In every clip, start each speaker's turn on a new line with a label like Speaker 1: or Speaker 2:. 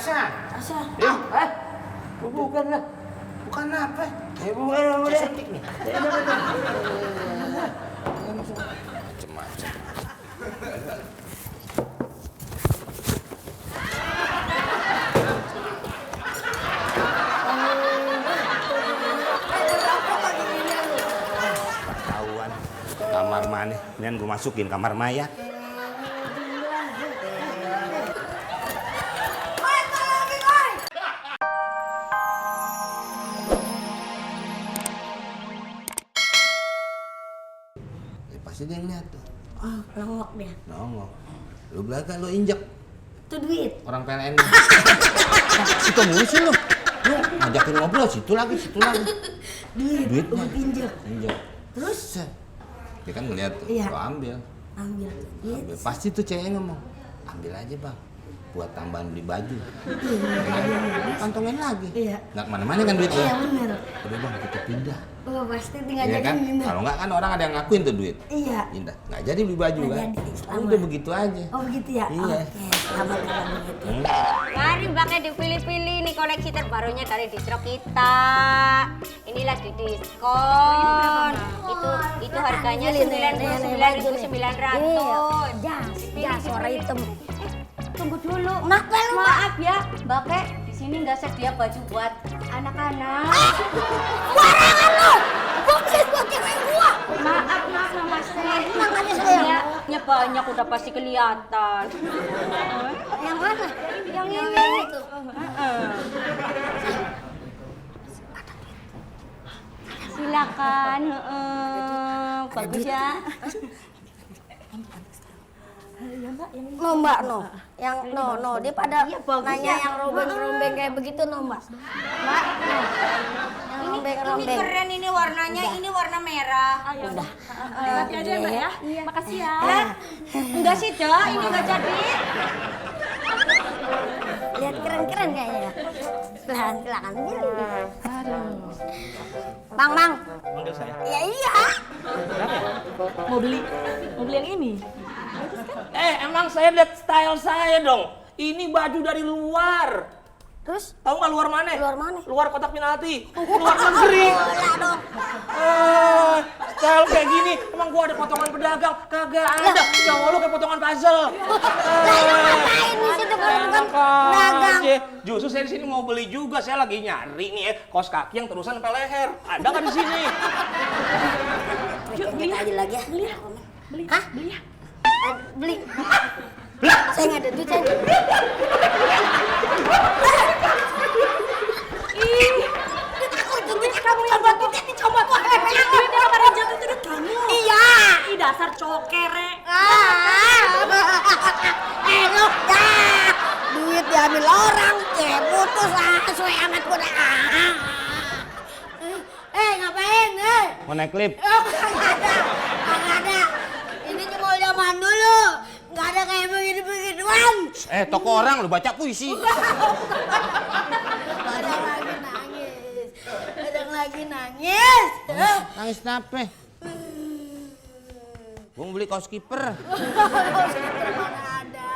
Speaker 1: Asa.
Speaker 2: Ya, bukan lah.
Speaker 1: Bukan apa?
Speaker 2: Bukan.
Speaker 1: Suntik nih. Macam-macam. Ketahuan. Kamar mana? Nih gue masukin kamar mayat. Pasti dia ngeliat tuh.
Speaker 3: Nongok dia.
Speaker 1: Nongok. Lu belakang lu injek
Speaker 3: Itu duit.
Speaker 1: orang PLN. Situ mulu sih lu. Lu ngajakin ngobrol situ lagi.
Speaker 3: Duit
Speaker 1: Duitnya.
Speaker 3: injek.
Speaker 1: Injek.
Speaker 3: Terus
Speaker 1: Set. Dia kan ngeliat tuh.
Speaker 3: Iya.
Speaker 1: Lu ambil.
Speaker 3: ambil duit.
Speaker 1: Ambil. Pasti tuh cewek ngomong. Ambil aja bang. Buat tambahan beli baju. Kantongin lagi.
Speaker 3: Iya.
Speaker 1: Nggak kemana-mana kan duit lu.
Speaker 3: Iya bener.
Speaker 1: Udah bang kita pindah.
Speaker 3: Oh pasti tinggal
Speaker 1: Iya
Speaker 3: jadi
Speaker 1: kan?
Speaker 3: pindah.
Speaker 1: Kalau nggak kan orang ada yang ngakuin tuh duit.
Speaker 3: Iya.
Speaker 1: Pindah. Nggak jadi beli baju
Speaker 3: Nggak
Speaker 1: kan?
Speaker 3: jadi, selamat.
Speaker 1: Udah begitu aja.
Speaker 3: Oh begitu ya?
Speaker 1: Iya.
Speaker 3: Oke, selamat kalau begitu.
Speaker 4: Mari mbaknya dipilih-pilih nih koleksi terbarunya dari distro kita. Ini lagi diskon. Itu harganya 99.900.
Speaker 3: Jas warna hitam.
Speaker 4: Tunggu dulu.
Speaker 3: Maaf
Speaker 4: ya, Mbak Pe, di sini nggak sedia baju buat anak-anak.
Speaker 3: Barangan lo! Boksis buat cewek gua!
Speaker 4: Maaf Mas Teh.
Speaker 3: Makanya saya.
Speaker 4: Ya banyak udah pasti kelihatan.
Speaker 3: Yang mana?
Speaker 4: Yang ini. Silakan. Bagus ya.
Speaker 3: No mbak no, yang no dia pada
Speaker 4: bagus
Speaker 3: nanya
Speaker 4: ya.
Speaker 3: yang rombeng-rombeng kayak begitu no mbak. Mbak, no. Yang
Speaker 4: Ini
Speaker 3: rombeng-rombeng.
Speaker 4: keren ini warnanya, ini warna merah.
Speaker 3: Udah.
Speaker 4: Hati aja Mbak ya. Iya. Makasih ya.
Speaker 3: Iya.
Speaker 4: Enggak sih, Dok. Ini enggak jadi.
Speaker 3: Lihat keren-keren kayaknya. Silakan. Aduh. Bang.
Speaker 2: Manggil saya.
Speaker 3: Ya iya.
Speaker 5: Mau beli yang ini.
Speaker 2: Emang saya lihat style saya dong. Ini baju dari luar.
Speaker 3: Terus
Speaker 2: Tahu nggak luar mana?
Speaker 3: Luar mana?
Speaker 2: Luar kotak penalti. Luar negeri.
Speaker 3: bola dong.
Speaker 2: Style kayak gini, emang gua ada potongan pedagang? Kagak ada. Cowok lu kayak potongan puzzle.
Speaker 3: Ngapain di situ kalau bukan dagang?
Speaker 2: Justru saya di sini mau beli juga. Saya lagi nyari nih ya, kaos kaki yang terusan sampai leher. Ada nggak di sini?
Speaker 3: Kita aja lagi ya. Beli. Hah? Beli ya? Beli. Saya nggak ada duit saya. Duit kamu yang buat duitnya dicoba tuh.
Speaker 5: Duit yang kemarin jatuh itu duit kamu.
Speaker 3: Iya.
Speaker 5: Ih dasar cokere.
Speaker 3: Lu dah. Duit diambil orang, putus sesuai amat gua dah. Ngapain?
Speaker 1: Mau naik lift?
Speaker 3: Kagak ada. Ini cuma zaman dulu. Nggak ada kayak begini-begituan.
Speaker 1: Toko orang lu baca puisi.
Speaker 3: Kadang lagi nangis.
Speaker 1: Nangis kenapa? Gua mau beli kaos kiper.
Speaker 3: Mana ada?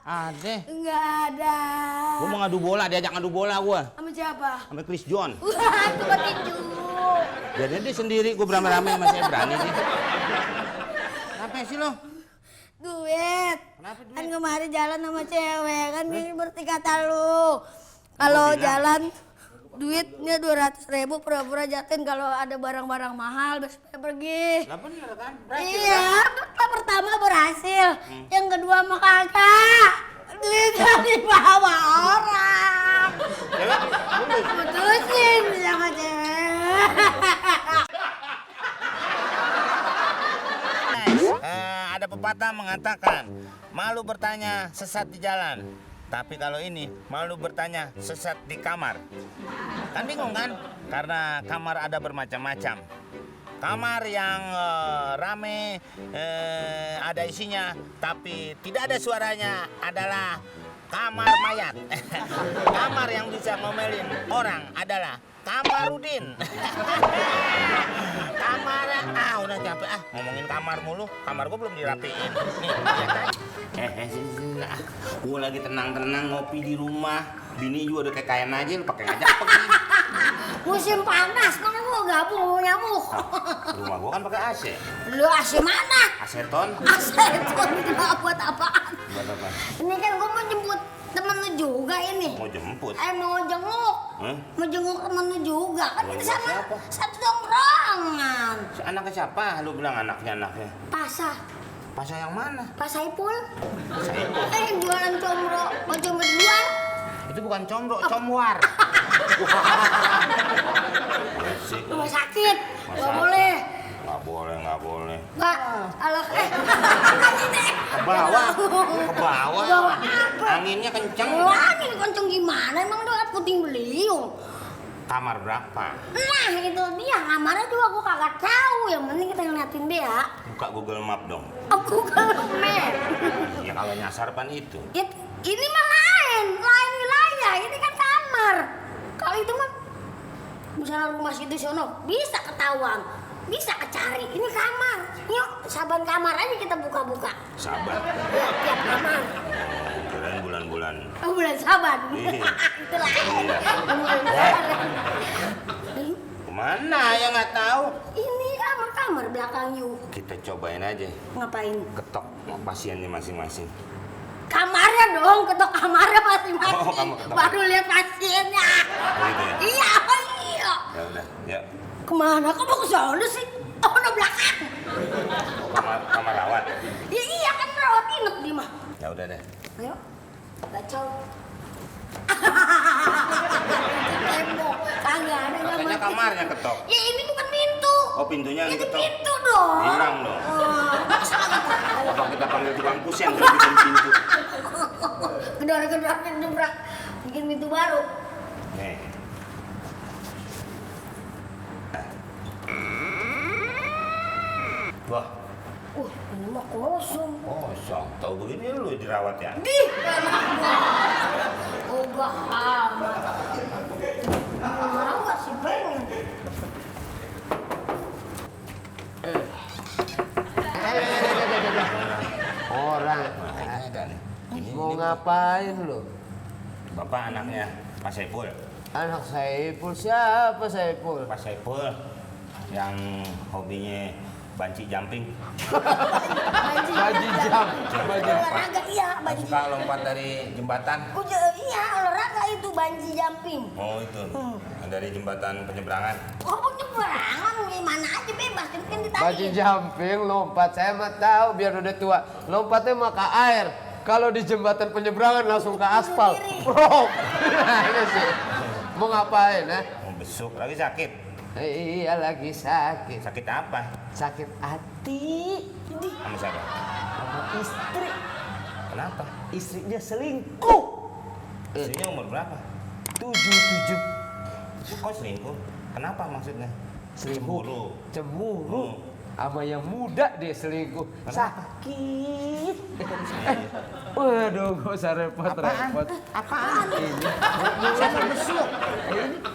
Speaker 1: Ada.
Speaker 3: Enggak ada.
Speaker 1: Gua mau ngadu bola, diajak ngadu bola gua.
Speaker 3: Sama siapa?
Speaker 1: Sama Chris John.
Speaker 3: Wah, itu petinju.
Speaker 1: Jadi dia sendiri, gua beramai-ramai sama saya berani sih. Kenapa sih lo?
Speaker 3: Duit.
Speaker 1: Kenapa duit?
Speaker 3: Kan kemarin jalan sama cewek kan ini seperti kata lu. Kalau jalan duitnya 200.000 pura-pura jatuhin kalau ada barang-barang mahal terus pergi.
Speaker 1: Lah bener kan?
Speaker 3: Iya, pertama berhasil. Yang kedua mah kagak. Duitnya dibawa orang. Putusin sama cewek.
Speaker 6: Ada pepatah mengatakan, malu bertanya sesat di jalan. Tapi kalau ini, malu bertanya sesat di kamar. Kan bingung kan? Karena kamar ada bermacam-macam. Kamar yang rame, ada isinya, tapi tidak ada suaranya adalah kamar mayat. Kamar yang bisa ngomelin orang adalah Kamarudin. Kamar, udah capek ngomongin kamar mulu. Kamar gua belum dirapiin. Nih, lihat aja. Sini. Gua lagi tenang-tenang ngopi di rumah. Bini juga udah kayak kain aja, lu pakai ngajak pergi.
Speaker 3: Musim panas, mana gua gabung mau nyamuk.
Speaker 6: Rumah gua kan pakai AC.
Speaker 3: Lu AC mana?
Speaker 6: Aseton.
Speaker 3: AC itu buat apaan?
Speaker 6: Buat apa?
Speaker 3: Ini kan gua mau jemput temen lu juga ini.
Speaker 6: Mau jemput.
Speaker 3: Mau jenguk. Mau jenguk temen lu juga. Kan kita
Speaker 6: Jenguk
Speaker 3: sama
Speaker 6: siapa?
Speaker 3: satu tongkrongan.
Speaker 6: Anaknya siapa? Lu bilang anaknya.
Speaker 3: Pasah.
Speaker 6: Pasal yang mana?
Speaker 3: Pak Saipul.
Speaker 6: Saipul.
Speaker 3: Jualan comro. Mau coba di luar.
Speaker 6: Itu bukan comro, comwar. Bersih.
Speaker 3: Rumah sakit. Gak
Speaker 6: Masa?
Speaker 3: boleh.
Speaker 6: Nggak boleh.
Speaker 3: Nggak. Kalau
Speaker 6: Ke bawah.
Speaker 3: Bawa apa?
Speaker 6: Anginnya kenceng.
Speaker 3: Angin kenceng gimana? Emang udah puting beliung.
Speaker 6: Kamar berapa?
Speaker 3: Nah itu dia, kamarnya juga gua kagak tahu. Yang penting kita ngeliatin dia.
Speaker 6: Buka Google Map dong.
Speaker 3: Aku Google Map.
Speaker 6: Ya kalau nyasar pan itu.
Speaker 3: Ini mah lain wilayah. Ini kan kamar. Kalau itu mah misalnya rumah situ sono bisa ketahuan, bisa kecari. Ini kamar. Yuk, saban kamar aja kita buka-buka.
Speaker 6: Sabar.
Speaker 3: Tiap kamar.
Speaker 6: Kirain bulan-bulan.
Speaker 3: Oh, bulan saban.
Speaker 6: Iya.
Speaker 3: Itulah.
Speaker 6: Iya.
Speaker 3: Bulan saban.
Speaker 6: Kemana ya nggak tahu.
Speaker 3: Ini kamar belakang yuk.
Speaker 6: Kita cobain aja.
Speaker 3: Ngapain?
Speaker 6: Ketok pasiennya masing-masing.
Speaker 3: Kamarnya dong, ketok kamarnya masing-masing.
Speaker 6: Oh, kamu ketok.
Speaker 3: Baru lihat pasiennya.
Speaker 6: Oh, gitu ya?
Speaker 3: Iya.
Speaker 6: Ya udah, ya.
Speaker 3: Kemana? Kok mau ke sana sih? Oh, udah belakang.
Speaker 6: Kamar rawat.
Speaker 3: Ya, iya kan rawat inap di mah.
Speaker 6: Ya udah deh.
Speaker 3: Ayo, bacau. Tembok, kagak ada
Speaker 6: Makanya kamarnya ketok.
Speaker 3: Ya ini bukan pintu.
Speaker 6: Oh, pintunya yang
Speaker 3: Ini
Speaker 6: ketok.
Speaker 3: pintu dong.
Speaker 6: Hilang dong.
Speaker 3: Masa kagak tahu?
Speaker 6: Apa kita panggil tukang kusen kalau bikin pintu?
Speaker 3: Gedor-gedor bikin pintu baru.
Speaker 6: Nih. Wah,
Speaker 3: Ini mah kosong.
Speaker 6: kosong. Tahu begini lu dirawat ya?
Speaker 3: Dih, oh gak amat. Mau gak sih pengen?
Speaker 1: Orang mau ngapain lo?
Speaker 6: Bapak anaknya Pak Saipul.
Speaker 1: Anak Saipul siapa Saipul?
Speaker 6: Pak Saipul yang hobinya banci jumping.
Speaker 1: Baji jam.
Speaker 3: Olahraga iya, banji.
Speaker 6: Suka lompat dari jembatan.
Speaker 3: Iya, olahraga itu banji jumping.
Speaker 6: Oh itu, dari jembatan penyeberangan.
Speaker 3: Oh, penyeberangan gimana aja bebas, yang penting
Speaker 1: Baji
Speaker 3: ditanya.
Speaker 1: jumping lompat saya mah tahu biar udah tua. Lompatnya mah ke air. Kalau di jembatan penyeberangan langsung ke aspal. Bro. Ini sih. Mau ngapain
Speaker 6: Mau besuk, lagi sakit.
Speaker 1: Iya lagi sakit.
Speaker 6: Sakit apa?
Speaker 1: Sakit hati.
Speaker 6: Sama siapa?
Speaker 1: Sama istri.
Speaker 6: Kenapa?
Speaker 1: Istrinya selingkuh.
Speaker 6: Istrinya umur berapa?
Speaker 1: 77.
Speaker 6: Kok selingkuh? Kenapa maksudnya? Cemburu.
Speaker 1: Cemburu. Sama yang muda dia selingkuh. Sakit. Waduh, gak usah repot-repot.
Speaker 6: Apaan?
Speaker 1: Ini.
Speaker 6: Siapa besuk?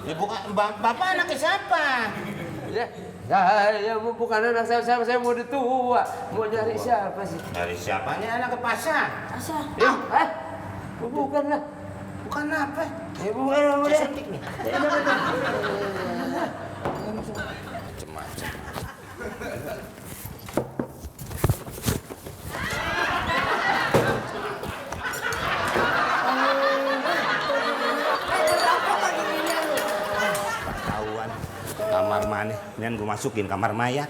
Speaker 6: Ya bukan, bapak anaknya siapa?
Speaker 1: Ya, saya bukan anak saya mau ditua. Mau nyari siapa sih?
Speaker 6: Dari siapanya anak ke pasar?
Speaker 3: Asa.
Speaker 1: Bukan lah.
Speaker 6: Bukan apa?
Speaker 1: Ya bukan apa deh.
Speaker 6: Suntik nih. Macem-macem. Ketahuan. Kamar mana? Ini gue masukin kamar mayat.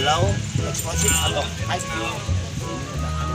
Speaker 6: low explosive atau high explosive.